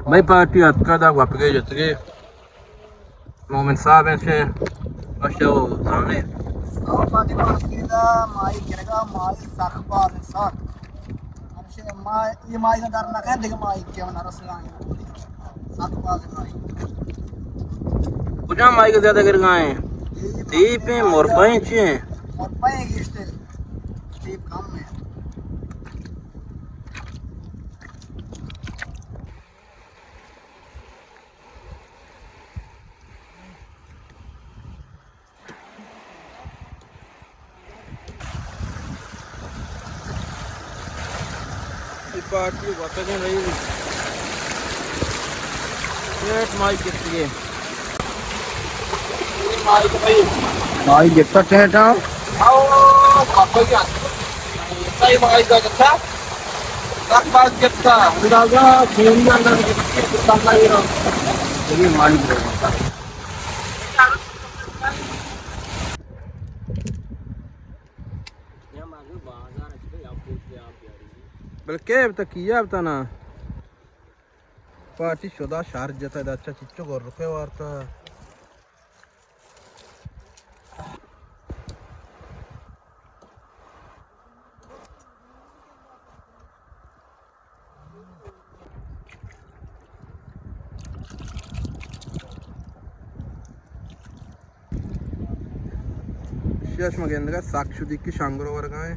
بھئی پارٹی اتکا دا وپگے جتگے۔ مومن صاحب ہیں چے، بس وہ زانے۔ او پارٹی مارکیٹ دا مائی گرگا، مائی سخ باز سخ۔ ہمشے ما، یہ مائی کا در نہ کہیں، دیکھ مائی کیا نہ رسگان۔ سخ باز مائی۔ کجا مائی کا زیادہ گرگا ہیں؟ یہ دیپ ہیں، مربع ہیں، چی ہیں؟ مربع ہیں گیشتے۔ دیپ کم ہے۔ اے پارٹی وتگیں بھئی۔ ٹیٹ مائی گپتگے۔ مائی گپتا ٹیٹ آؤ۔ آؤ، پاپا جان۔ صحیح مائی کا گپتا۔ سخ باز گپتا، اندازہ بھونڈا نہ گپتی، تو سمجھ رہا ہوں۔ یہ مالی گپتا۔ بلکہ اب تک کیا بتانا۔ پارٹی شدا شہر جتا، ادا اچھا چچو گور رکے وارتا۔ شش ما گندگا سک شدی کہ شنگرو ورگائیں۔